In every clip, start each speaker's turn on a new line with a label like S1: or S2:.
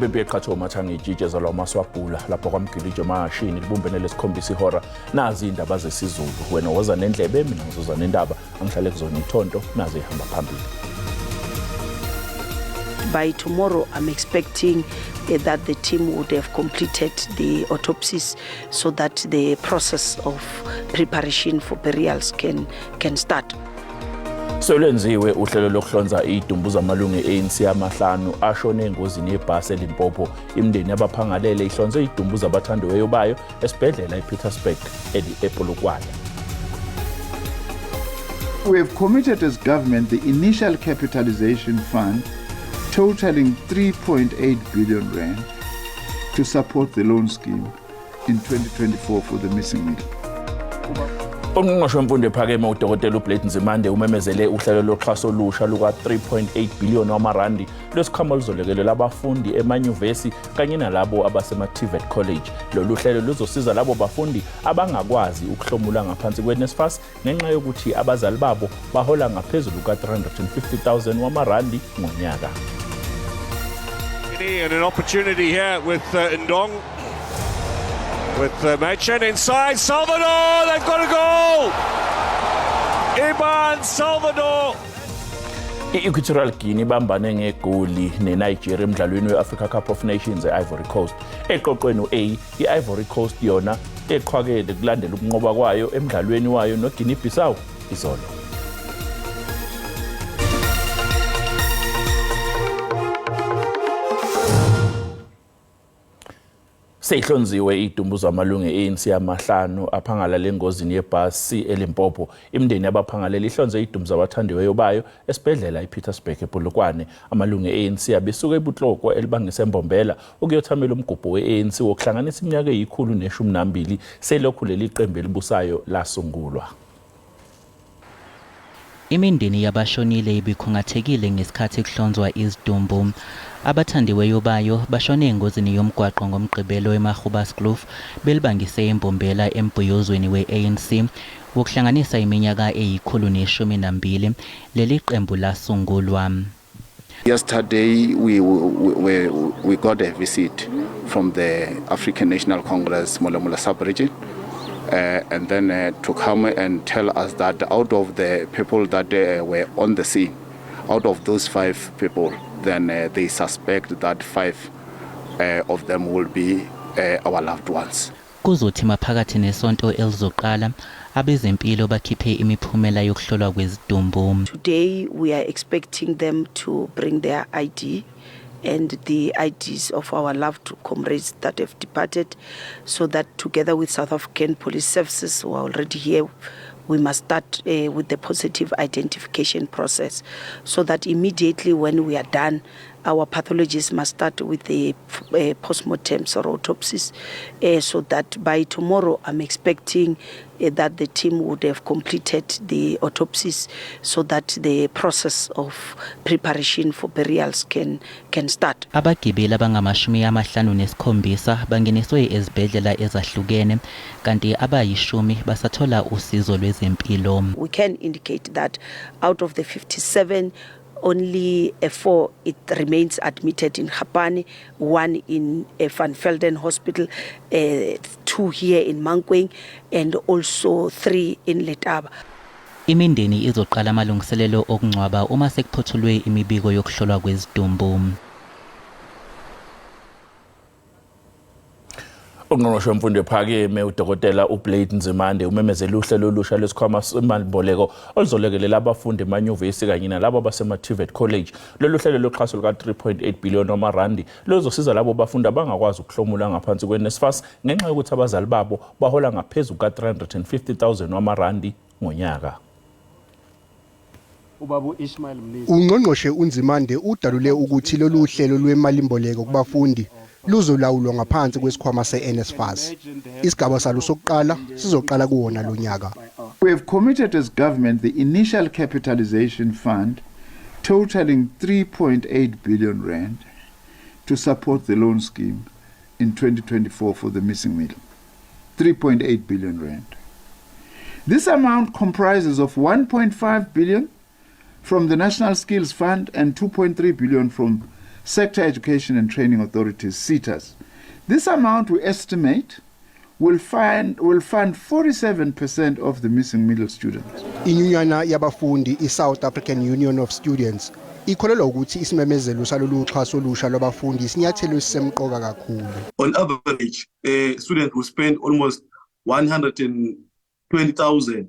S1: Impempe yeqhatha omathanga ijitshe zalwa amaswabhula lapho kwamgilije emahashini libumbene lesikhombisa ihora. Nazi indaba zesiZulu. Wena woza nendlebe, mina ngizoza nendaba. Angihlale kuzona ithonto, nazi ihamba phambili.
S2: By tomorrow, I'm expecting that the team would have completed the autopsies so that the process of preparation for burials can start.
S1: Selwenziwe uhlelo lokuhlonza idumbu zamalungu e-ANC amahlanu ashone engozini yebhasi eLimpopo. Imindeni yabaphangalele ihlonze idumbu zabathandiweyo bayo esibhedlela ePietersburg ePolokwane.
S3: We have committed as government the initial capitalization fund totaling 3.8 billion rand to support the loan scheme in 2024 for the missing middle.
S1: Ungqongqoshe wemfundo ephakeme uDokotela uBlade Nzimande umemezele uhlelo loxhaso olusha luka-3.8 billion wamarandi lwesikhwama oluzolekelela abafundi emanyuvesi kanye nalabo abasema-TVET College. Lolu hlelo luzosiza labo bafundi abangakwazi ukuhlomula ngaphansi kwe-NSFAS ngenxa yokuthi abazali babo bahola ngaphezulu ka-350,000 wamarandi ngonyaka.
S4: And an opportunity here with Ndong. With Machen inside, Salvador, they've got a goal! Iban Salvador.
S1: I-Equatorial Guinea ibambane ngegoli neNigeria emdlalweni we-Africa Cup of Nations e-Ivory Coast. Eqoqweni u-A, i-Ivory Coast yona eqhwakele kulandela ukunqoba kwayo emdlalweni wayo noGuinea Bissau izolo. Seyihlonziwe idumbu zamalungu e-ANC amahlanu aphangalala engozini yebhasi eLimpopo. Imindeni yabaphangalele ihlonze idumbu zabathandiweyo bayo esibhedlela ePietersburg ePolokwane. Amalungu e-ANC abesuka eButlokwa elibangise eMbombela ukuyothamela umgubho we-ANC wokuhlanganisa iminyaka eyi-112 selokhu leli qembu elibusayo lasungulwa.
S5: Imindeni yabashonile ibikhungathekile ngesikhathi kuhlonzwa izidumbu. Abathandiweyo bayo bashone engozini yomgwaqo ngoMgqibelo eMagoebaskloof belibangise eMbombela embhiyozweni we-ANC wokuhlanganisa iminyaka eyi-112 leli qembu lasungulwa.
S6: Yesterday we got a visit from the African National Congress Molemole sub-region, and then to come and tell us that out of the people that were on the scene, out of those 5 people, then they suspect that 5 of them will be our loved ones.
S5: Kuzothi maphakathi nesonto elizoqala abezempilo bakhiphe imiphumela yokuhlolwa kwezidumbu.
S2: Today we are expecting them to bring their ID and the IDs of our loved comrades that have departed, so that together with South African Police Services who are already here, we must start with the positive identification process, so that immediately when we are done, our pathologists must start with the postmortems or autopsies, so that by tomorrow I'm expecting that the team would have completed the autopsies so that the process of preparation for burials can start.
S5: Abagibeli abangama-57 bangeniswe ezibhedlela ezahlukene kanti abayishumi basathola usizo lwezempilo.
S2: We can indicate that out of the 57, only 4 it remains admitted in Kgapane, 1 in Van Velden Hospital, 2 here in Mankweng, and also 3 in Letaba.
S5: Imindeni izoqala amalungiselelo okungcwaba uma sekuphothulwe imibiko yokuhlolwa kwezidumbu.
S1: Ungqongqoshe wemfundo ephakeme uDokotela uBlade Nzimande umemezele uhlelo olusha lwesikhwama semalimboleko oluzolekelela abafundi emanyuvesi kanye nalabo abasema-TVET College. Lolu hlelo loxhaso luka-3.8 billion wamarandi luzosiza labo bafundi abangakwazi ukuhlomula ngaphansi kwe-NSFAS ngenxa yokuthi abazali babo bahola ngaphezu kuka-350,000 wamarandi ngonyaka.
S7: Ungqongqoshe uNzimande udalule ukuthi lolu hlelo lwemalimboleko kubafundi luzolawulwa ngaphansi kwesikhwama se-NSFAS. Isigaba salo sokuqala sizoqala kuwona lo nyaka.
S3: We have committed as government the initial capitalization fund totaling 3.8 billion rand to support the loan scheme in 2024 for the missing middle. 3.8 billion rand. This amount comprises of 1.5 billion from the National Skills Fund and 2.3 billion from Sector Education and Training Authorities, SETAs. This amount we estimate will fund 47% of the missing middle students.
S7: Inyunyana yabafundi iSouth African Union of Students ikholelwa ukuthi isimemezelo salolu xhaso olusha lwabafundi isinyathelo esisemqoka kakhulu.
S8: On average, a student will spend almost 120,000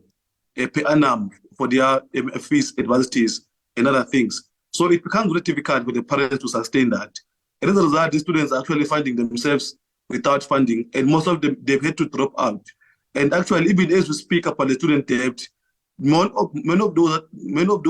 S8: per annum for their fees, advances, and other things. So it becomes very difficult for the parents to sustain that. And as a result, the students are actually finding themselves without funding, and most of them, they've had to drop out. And actually, even as we speak about the student debt, many of those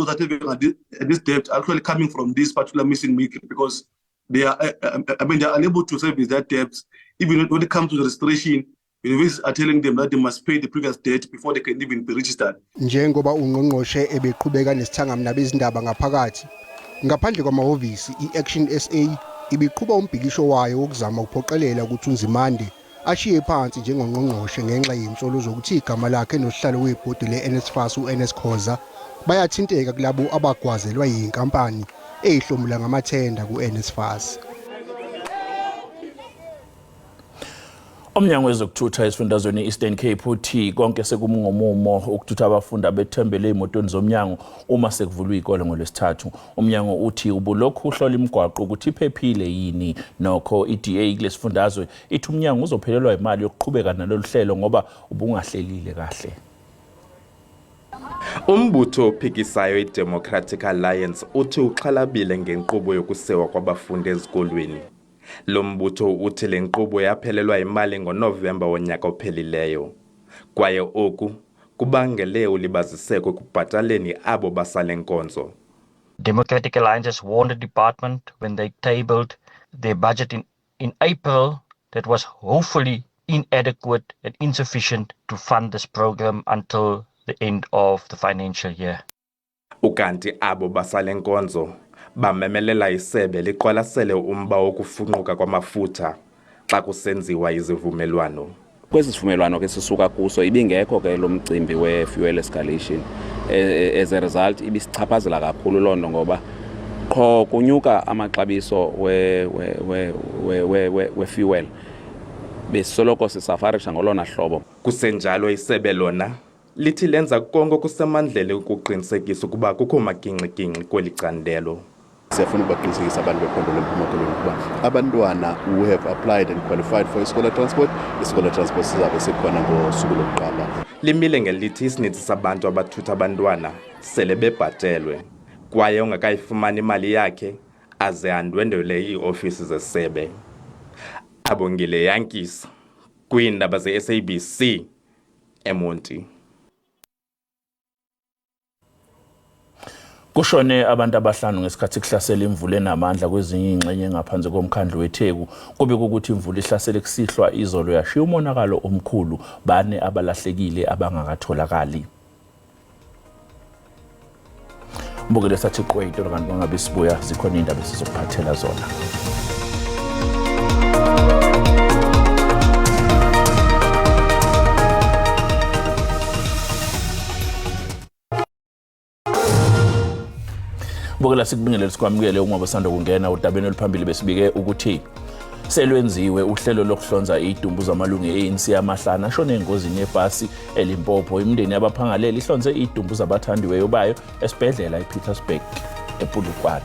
S8: that have this debt are actually coming from this particular missing middle, because they are, they are unable to service their debts. Even when it comes to the registration, universities are telling them that they must pay the previous debt before they can even be registered.
S7: Njengoba ungqongqoshe ebeqhubeka nesithangami nabezindaba ngaphakathi, ngaphandle kwamahhovisi, i-Action SA ibiqhuba umbhikisho wayo wokuzama ukuphoqelela ukuthi uNzimande ashiye phansi njengongqongqoshe ngenxa yezinsolo zokuthi igama lakhe nosihlalo webhodi le-NSFAS u-NS Khoza bayathinteka kulabo abagwazelwa yinkampani eyihlomula ngamathenda ku-NSFAS.
S1: Umnyango wezokuthutha esifundazweni i-Eastern Cape uthi konke sekumngomumo ukuthutha abafundi abethembele ezimotweni zomnyango uma sekuvulwe izikole ngoLwesithathu. Umnyango uthi ubulokhu uhlola imigwaqo ukuthi iphephile yini. Nokho i-DA kulesifundazwe ithi umnyango uzophelelwa imali yokuqhubeka nalolu hlelo ngoba ubungahlelile kahle.
S9: Umbutho ophikisayo iDemocratic Alliance uthi uxhalabile ngenkqubo yokusewa kwabafundi ezikolweni. Lo mbutho uthi le nkqubo yaphelelwa imali ngoNovemba wonyaka ophelileyo. Kwaye oku kubangele ulibaziseko ekubhataleni abo basale nkonzo.
S10: Democratic Alliance has warned the department when they tabled their budget in April that was hopefully inadequate and insufficient to fund this program until the end of the financial year.
S9: Ukanti abo basale nkonzo bamemelela isebe liqwalasele umba wokufunquka kwamafutha xa kusenziwa izivumelwano.
S11: Kwesi sivumelwano ke sisuka kuso ibingekho ke lo mcimbi we-fuel escalation. As a result ibisichaphazela kakhulu loo nto ngoba qho kunyuka amaxabiso we-fuel besisoloko sisafarisha ngolona hlobo.
S9: Kusenjalo isebe lona lithi lenza konke okusemandleni ukuqinisekisa ukuba kukho magingxigingxi kweli candelo.
S12: Siyafuna ukubaqinisekisa abantu bephondo leMpuma Koloni ukuba abantwana who have applied and qualified for isikole transport, isikole transport sizabe sikhona ngosuku lokuqala.
S9: Limile ngelithi isininzi sabantu abathutha abantwana sele bebhatelwe kwaye ongakayifumani imali yakhe aze andwendwele iiofisi zesebe. Abongile Yankees kwiindaba ze-SABC eMonti.
S1: Kushone abantu abahlanu ngesikhathi kuhlasela imvula enamandla kwezinye ingxenye ngaphansi komkhandlu weTheku. Kube ukuthi imvula ihlasele kusihlwa izolo yashiya umonakalo omkhulu, bane abalahlekile abangakatholakali. Mbukele sathi qwethu kanti bangabe sibuya zikhona indaba esizokuphathela zona. Bukela sikubingelele sikwamukele uma basanda kungena udabeni oluphambili besibike ukuthi selwenziwe uhlelo lokuhlonza idumbu zamalungu e-ANC amahlanu ashone engozini yebhasi eLimpopo. Imindeni yabaphangaleli ihlonze idumbu zabathandiweyo bayo esibhedlela ePietersburg ePolokwane.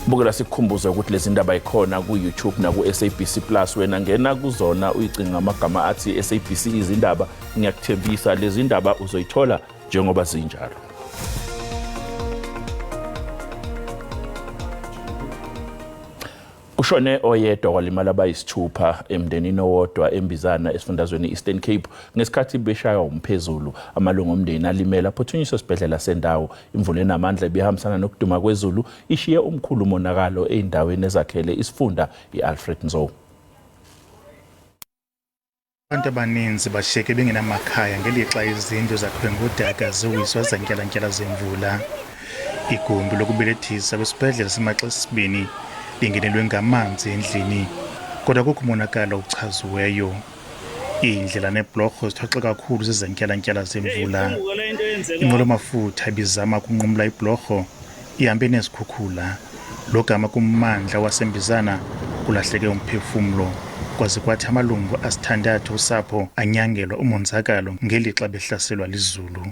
S1: Bukela sikukhumbuze ukuthi lezi ndaba ikhona ku-YouTube naku-SABC Plus. Wena ngena kuzona uyicinga amagama athi SABC izindaba, ngiyakuthembisa lezi ndaba uzoyithola njengoba zinjalo. Kushone oyedwa kwalimala abayisithupha emndenini owodwa eMbizana esifundazweni Eastern Cape ngesikhathi beshaywa umphezulu. Amalungu omndeni alimele aphuthunyiswe esibhedlela sendawo. Imvula enamandla ibihambisana nokuduma kwezulu ishiye umkhulu umonakalo ey'ndaweni ezakhele isifunda i-Alfred Nzo.
S13: Abantu abaninzi bashiyeke bengenamakhaya ngelixa izindlu zakhiwe ngodaka ziwiswa zantyala-ntyala zemvula. Igumbi lokubelethisa kwisibhedlele semaXesibini lingenelwe ngamanzi endlini, kodwa kukho umonakalo ochaziweyo. Iindlela neebhlorho zithwaxe kakhulu zizantyalantyala zemvula. Inqwelomafutha ibizama ukunqumla ibhlorho ihambe nezikhukhula logama kummandla waseMbizana kulahleke umphefumlo kwaze kwathi amalungu asithandathu osapho anyangelwa umonzakalo ngelixa behlaselwa lizulu.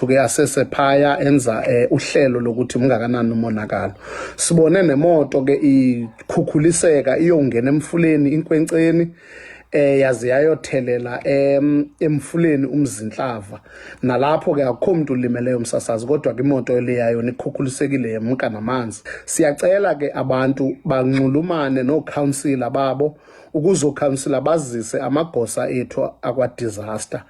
S14: Ke asesephaya enza uhlelo lokuthi ungakanani umonakalo. Sibone nemoto ke ikhukhuliseka iyongena emfuleni inkwenkceni, yaze yayothelela emfuleni uMzinhlava. Nalapho ke akukho mntu ulimeleyo umsasazi, kodwa ke imoto leya yona ikhukhulisekile yemka namanzi. Siyacela ke abantu banxulumane nookhansila babo ukuze ookhansila bazise amagosa ethu akwa-disaster,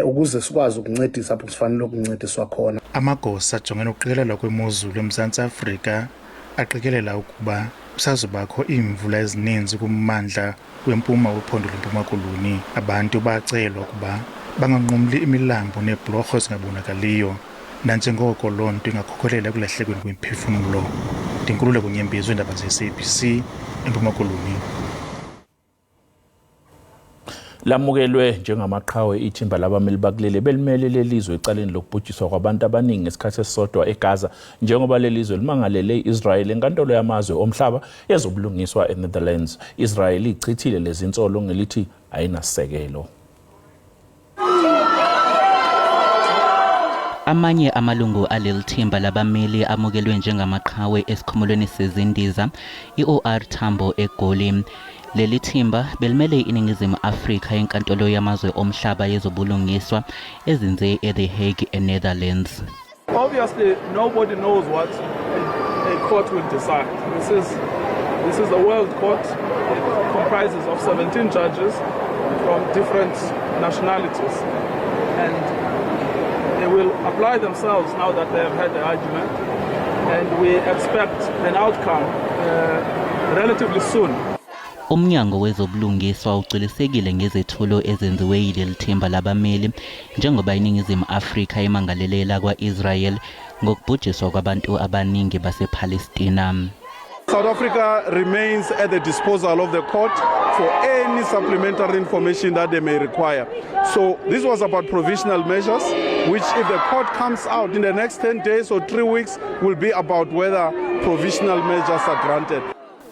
S14: ukuze sikwazi ukuncedisa apho sifanele ukuncediswa khona.
S13: Amagosa ajongene nokuqikelelwa kwemozulu eMzantsi Afrika aqikelela ukuba kusazobakho iimvula ezininzi kummandla wempuma wephondo leMpuma Koloni. Abantu bacelwa ukuba banganqumli imilambo neebhlorho ezingabonakaliyo, nanjengoko loo nto ingakhokholela ekulahlekweni kwemiphefumlo. Ndinkululeko Nyembezi, iindaba ze-SABC eMpuma Koloni.
S1: Lamukelwe njengamaqhawe ithimba labameli bakuleli belimele lelizwe ecaleni lokubhujiswa kwabantu abaningi ngesikhathi esisodwa eGaza, njengoba lelizwe limangalele i-Israel enkantolo yamazwe omhlaba yezobulungiswa eNetherlands. Israel ichithile lezi nsolo ngelithi ayinasisekelo.
S5: Amanye amalungu aleli thimba labameli amukelwe njengamaqhawe esikhumulweni sezindiza i-OR Tambo eGoli. Leli thimba belimele iNingizimu Afrika enkantolo yamazwe omhlaba yezobulungiswa ezinze e-The Hague eNetherlands.
S15: Obviously, nobody knows what a court will decide. This is a world court. It comprises of 17 judges from different nationalities. And they will apply themselves now that they have had the argument. And we expect an outcome relatively soon.
S5: Umnyango wezobulungiswa ugculisekile ngezethulo ezenziwe yileli thimba labameli njengoba iNingizimu Afrika imangalele kwa-Israel ngokubhujiswa kwabantu abaningi basePalestina.
S16: South Africa remains at the disposal of the court for any supplementary information that they may require. So this was about provisional measures, which if the court comes out in the next 10 days or 3 weeks, will be about whether provisional measures are granted.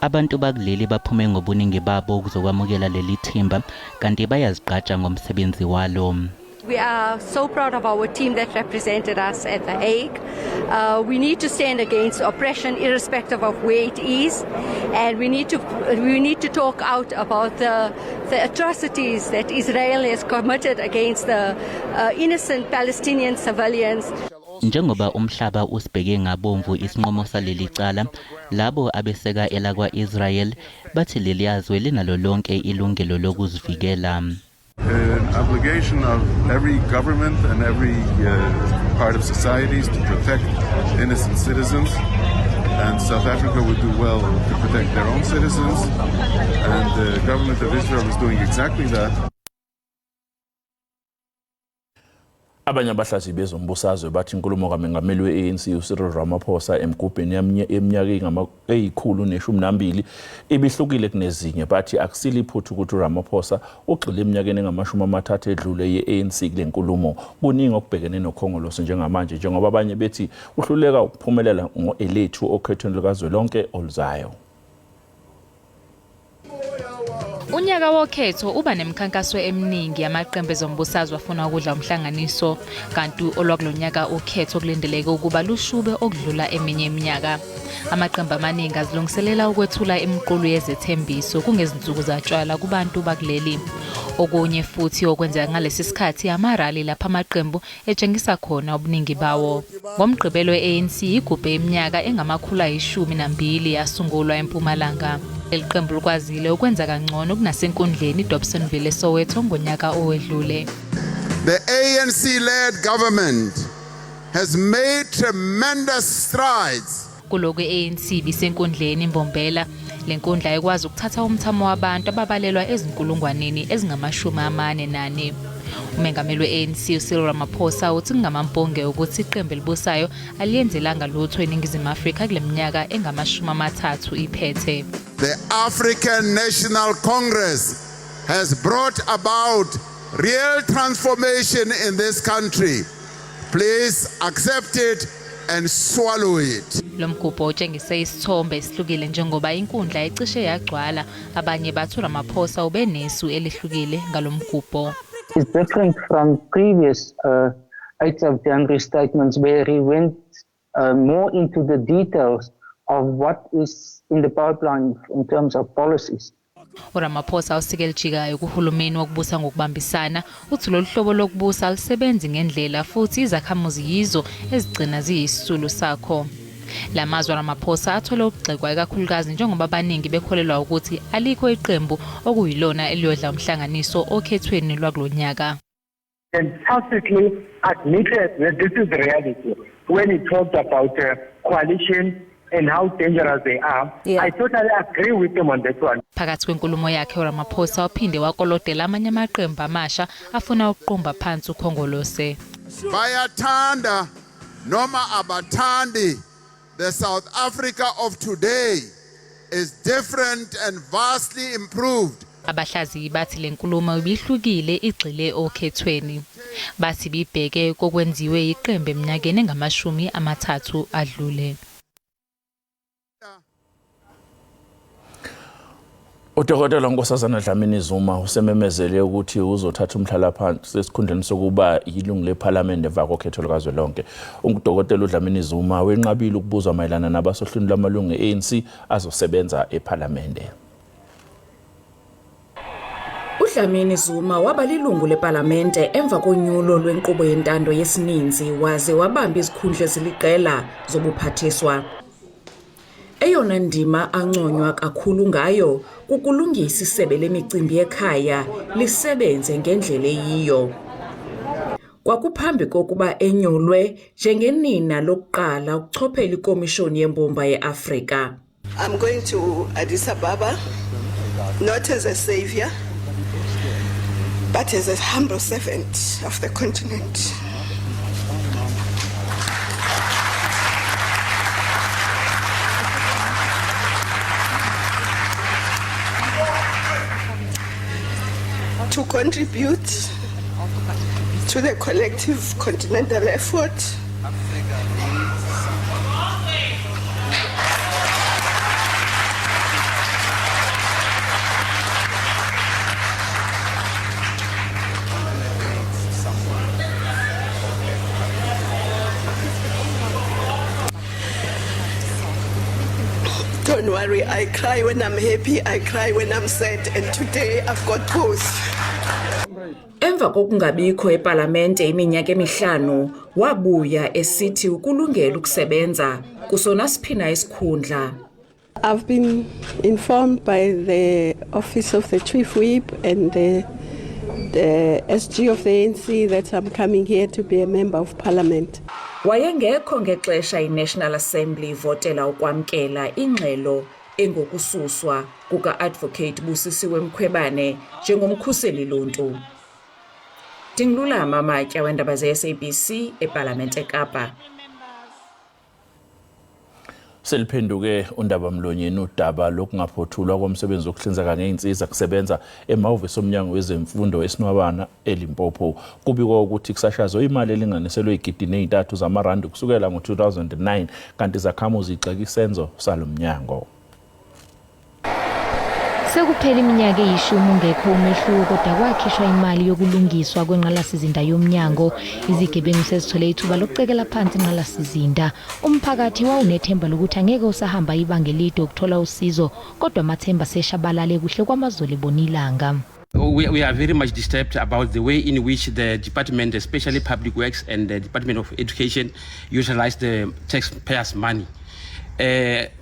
S5: Abantu bakuleli baphume ngobuningi babo ukuzokwamukela leli thimba kanti bayazigqaja ngomsebenzi walo.
S17: We are so proud of our team that represented us at The Hague. We need to stand against oppression irrespective of where it is, and we need to talk out about the atrocities that Israel has committed against the innocent Palestinian civilians.
S5: Njengoba umhlaba usibheke ngabomvu isinqumo saleli cala, labo abeseka elakwa-Israel bathi leliyazwe linalo lonke ilungelo lokuzivikela.
S18: An obligation of every government and every part of societies to protect innocent citizens. And South Africa would do well to protect their own citizens. And the government of Israel is doing exactly that.
S1: Abanye abahlaziyi bezombusazwe bathi inkulumo kaMengameli we-ANC uCyril Ramaphosa emgubheni yeminyaka eyi-112 ibihlukile kunezinye. Bathi akusile iphutha ukuthi uRamaphosa ugxile eminyakeni engamashumi amathathu edlule ye-ANC kule nkulumo. Kuningi okubhekene nokhongolose njengamanje, njengoba abanye bethi uhluleka ukuphumelela ngo-elethu okhethweni lukazwelonke oluzayo.
S19: Unyaka wokhetho uba nemikhankaso eminingi yamaqembu ezombusazwe afuna ukudla umhlanganiso, kanti olwakulonyaka ukhetho kulindeleke ukuba lushube okudlula eminye iminyaka. Amaqembu amaningi azilungiselela ukwethula imiqulu yezethembiso kungezinsuku zatshwala kubantu bakuleli. Okunye futhi okwenzeka ngalesi sikhathi amarali lapho amaqembu etshengisa khona ubuningi bawo. NgoMgqibelo i-ANC igubhe iminyaka engama-12 yasungulwa eMpumalanga. Leli qembu likwazile ukwenza kangcono kunasenkundleni iDobsonville eSoweto ngonyaka owedlule.
S20: The ANC-led government has made tremendous strides.
S19: Kuloku i-ANC ibisenkundleni iMbombela. Le nkundla ikwazi ukuthatha umthamo wabantu ababalelwa ezinkulungwaneni ezingama-44. Umengameli we-ANC uCyril Ramaphosa uthi kungamampunge ukuthi iqembu elibusayo aliyenzelanga lutho eNingizimu Afrika kule minyaka engama-30 iphethe.
S20: The African National Congress has brought about real transformation in this country. Please accept it. and swallow it.
S19: Lo mgubho utshengise isithombe esihlukile njengoba inkundla icishe yagcwala. Abanye bathi uRamaphosa ubenesu elihlukile ngalo mgubho.
S21: It's different from previous 8th of January statements where he went more into the details of what is in the pipeline in terms of policies.
S19: uRamaphosa usike elijikayo kuhulumeni wokubusa ngokubambisana uthi lolu hlobo lokubusa alusebenzi ngendlela futhi izakhamuzi yizo ezigcina ziyisisulu sakho. La mazwi Ramaphosa athole ukugxekwa ikakhulukazi njengoba abaningi bekholelwa ukuthi alikho iqembu okuyilona eliyodla umhlanganiso okhethweni lwakulonyaka.
S22: And tacitly admitted that this is reality when he talked about coalition and how dangerous they are. I totally agree with him on that one.
S19: Phakathi kwenkulumo yakhe uRamaphosa uphinde wakolodela amanye amaqembu amasha afuna ukuqumba phansi uKhongolose.
S20: Bayathanda noma abathandi, the South Africa of today is different and vastly improved.
S19: Abahlaziyi bathi le nkulumo ibihlukile igxile okhethweni. Bathi bibheke kokwenziwe iqembu eminyakeni engamashumi 30 adlule.
S1: Udokotela Nkosazana Dlamini Zuma usememezele ukuthi uzothatha umhlalaphansi esikhundleni sokuba yilungu lephalamende emva kokhetho lukazwelonke. Udokotela uDlamini Zuma wenqabile ukubuzwa mayelana nabasohlwini lwamalungu e-ANC azosebenza ephalamende.
S23: uDlamini Zuma waba lilungu lepalamente emva konyulo lwenkqubo yentando yesininzi waze wabamba izikhundla eziliqela zobuphathiswa. Eyona ndima anconywa kakhulu ngayo kukulungisa isebe lemicimbi yekhaya lisebenze ngendlela eyiyo. Kwakuphambi kokuba enyulwe njengenina lokuqala ukuchophela iKomishoni yeMbumba yeAfrika.
S24: I'm going to Addis Ababa, not as a savior, but as a humble servant of the continent. To contribute to the collective continental effort Don't worry, I cry when I'm happy, I cry when I'm sad, and today I've got both.
S23: Emva kokungabikho epalamente iminyaka emihlanu, wabuya esithi ukulungela ukusebenza kuso nasiphina isikhundla.
S24: I've been informed by the Office of the Chief Whip and the SG of the ANC that I'm coming here to be a member of parliament.
S23: Wayengekho ngexesha iNational Assembly ivotela ukwamkela ingxelo engokususwa kuka-Advocate Busisiwe Mkhwebane njengomkhuseli loluntu. Ndingululama Matya wendaba ze-SABC ePalamente eKapa.
S1: Seliphenduke undabamlonyeni udaba lokungaphothulwa komsebenzi wokuhlinzeka ngey'nsiza kusebenza emahhovisi omnyango wezemfundo eSinwabana eLimpopo. Kubikwa ukuthi kusashazwe imali elinganiselwe 3 zigidi zamarandi kusukela ngo-2009 kanti izakhamuzi igxeka isenzo salo mnyango.
S25: Sekuphela iminyaka eyishumi ungekho umehluko kodwa kwakhishwa imali yokulungiswa kwenqalasizinda yomnyango. Izigebengu sezithole ithuba lokucekela phansi inqalasizinda. Umphakathi wawunethemba lokuthi angeke usahamba ibanga elide ukuthola usizo kodwa amathemba seshabalale kuhle kwamazolo ebonilanga.
S26: We are very much disturbed about the way in which the department, especially Public Works and the Department of Education, utilize the taxpayers' money.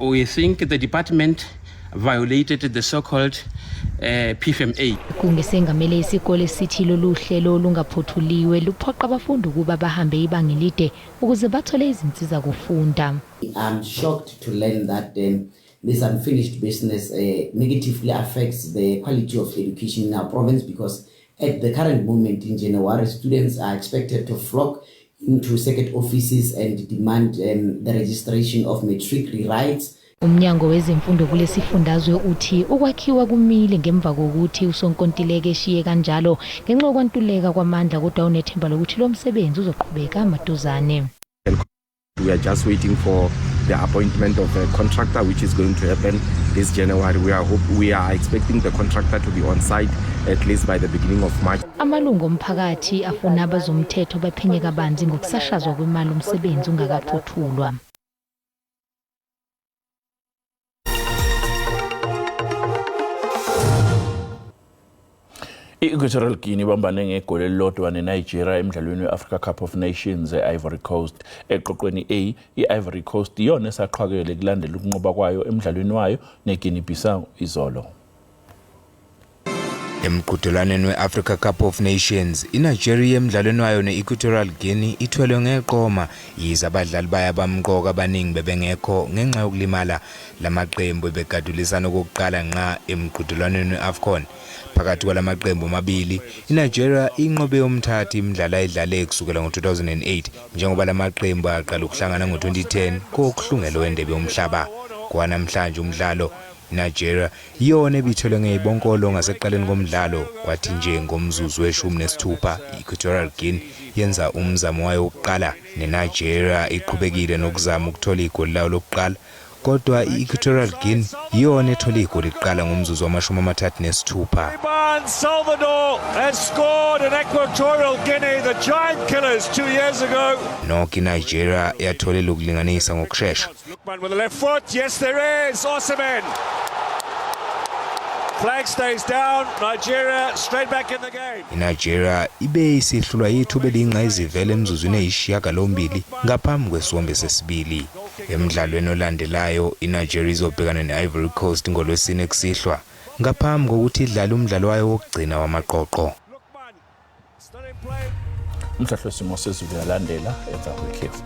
S26: We think the department violated the so-called PFMA.
S25: Kungesengamele isikole sithi lolu hlelo olungaphothuliwe luphoqa abafundi ukuba bahambe ibanga elide ukuze bathole izinsiza kufunda.
S27: I'm shocked to learn that this unfinished business negatively affects the quality of education in our province, because at the current moment in January, students are expected to flock into circuit offices and demand the registration of matric rewrites.
S25: Umnyango wezemfundo kulesifundazwe uthi ukwakhiwa kumile ngemva kokuthi usonkontileka eshiye kanjalo ngenxa yokwantuleka kwamandla kodwa unethemba lokuthi lo msebenzi uzoqhubeka maduzane.
S2: We are just waiting for the appointment of a contractor, which is going to happen this January. We are expecting the contractor to be on site at least by the beginning of March.
S25: Amalungu omphakathi afuna abezomthetho baphenye kabanzi ngokusashazwa kwemali umsebenzi ungakaphothulwa.
S1: I-Equatorial Guinea ibambane ngegoli elilodwa neNigeria emdlalweni we-Africa Cup of Nations e-Ivory Coast. Eqoqweni A, i-Ivory Coast iyona esaqhwakele kulandela ukunqoba kwayo emdlalweni wayo neGuinea Bissau izolo.
S3: Emqhudelwaneni we-Africa Cup of Nations, iNigeria emdlalweni wayo ne-Equatorial Guinea ithwelwe ngeqoma yize abadlali bayo abamqoka abaningi bebengekho ngenxa yokulimala. Lamaqembu ebegadulisana okokuqala ngqa emqhudelwaneni we-AFCON. Phakathi kwalamaqembu amabili, iNigeria inqobe yomthathu imidlalo ayidlale kusukela ngo-2008 njengoba lamaqembu aqala ukuhlangana ngo-2010 kokuhlungela wendebe yomhlaba. Kwanamhlanje umdlalo iNigeria iyona ebithelwe ngezibonkolo ngasekuqaleni komdlalo kwathi nje ngomzuzu weshumi nesithupha i-Equatorial Guinea yenza umzamo wayo wokuqala. NeNigeria iqhubekile nokuzama ukuthola igoli layo lokuqala, kodwa i-Equatorial Guinea iyona ethole igoli kuqala ngomzuzu wamashumi amathathu nesithupha.
S4: Salvador has scored in Equatorial Guinea, the giant killers 2 years ago.
S3: Nokho iNigeria yatholela ukulinganisa ngokushesha.
S4: Lookman with the left foot. Yes, there is. Osimhen. Flag stays down. Nigeria straight back in the game.
S3: INigeria ibe isihlulwa yithuba eliyingqayizivele emzuzwini eyisishiyagalombili ngaphambi kwesiwombe sesibili. Emdlalweni olandelayo iNigeria izobhekana ne-Ivory Coast ngolwesine kusihlwa ngaphambi kokuthi idlale umdlalo wayo wokugcina wamaqoqo.
S1: Umhlahlo wesimo sezulu uyalandela emva kwekhefu.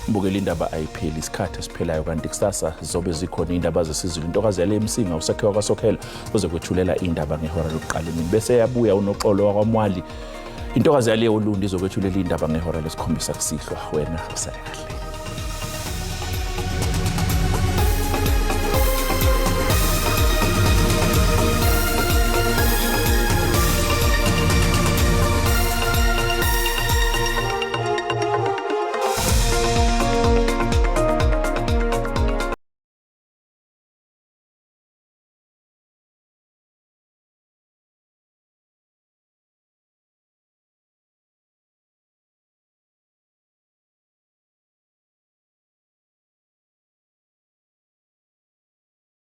S1: Mbukela, indaba ayipheli, isikhathi esiphelayo, kanti kusasa zizobe zikhona iy'ndaba zesiZulu. Intokazi yale Msinga usakhiwa kwaSokhela uzokwethulela iy'ndaba ngehora lokuqala emini, bese yabuya uNoxolo wakwaMwali, intokazi yale Olundi, izokwethulela iy'ndaba ngehora lesikhombisa kusihlwa. Wena usale kahle.